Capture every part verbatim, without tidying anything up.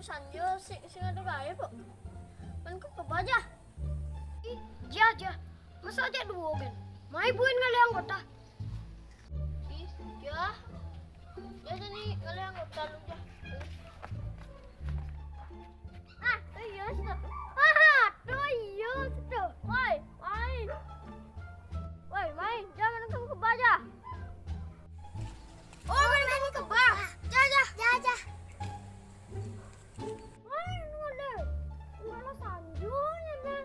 Sanjo sing, sing ado gaé, Pok. Kan ku kebajah. Ih, jah, jah. Masa aja duo kan? Mai buin ngalih anggota. Ih, jah. Jah, jadi ngalih anggota lu, jah. Ah, tuh iya, sudah. Ah, tuh iya, sudah. Woi, main. Woi, main. Jangan kamu kebajah. Oh, main kamu kebah. Jah, jah. Jah, jah. Wah, ini ada. Malah sanjonya, nah.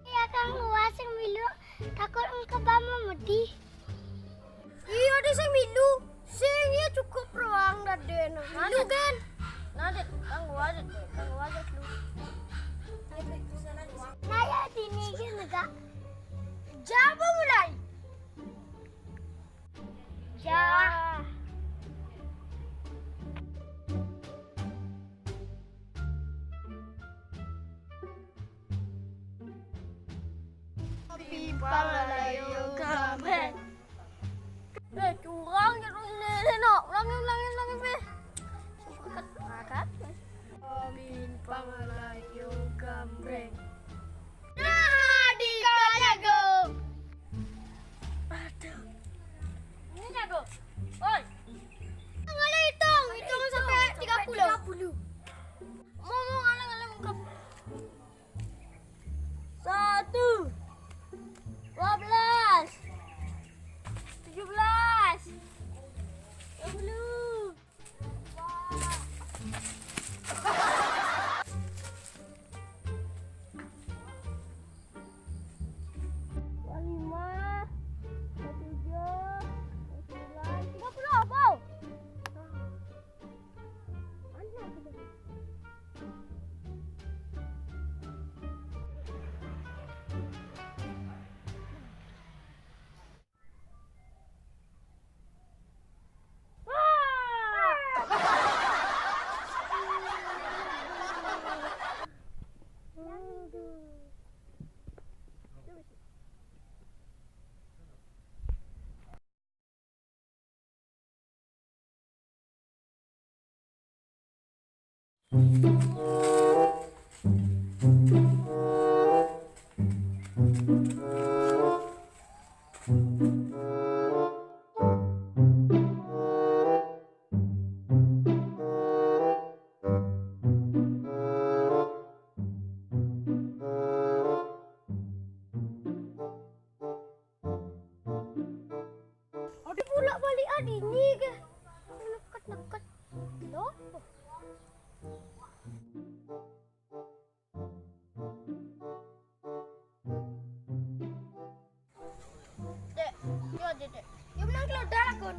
Iya, Kang, wah, sing milu takut engke bama mudi. Iya, ada sing milu. Sing iya cukup ruang dade, nah. Milu kan? Nah, Dit, tanggo aja, Dit. Tanggo aja lu. Nah, ya, dini kan, Kak. Jabo mulai. Jah. Pimpang alayo gambreng. Eh, curang ya lu ini, no. Ulangi, ulangi, ulangi, Pi. Makan. Pimpang alayo gambreng. Nah, Dika jago. Aduh. Ini jago. Oi. Ngalih hitung, hitung sampai tiga puluh. Mau, mau ngalih, ngalih, ungkap. Satu. Dua belas. Tujuh belas. Dua puluh. Dua lima, dua tujuh, dua sembilan, tiga puluh apa? Mana aku dah? Ade bolak-balik adinye ke. Neket-neket. Loh. Dek, yo aja, Dek. Yo menang kalau darah kon.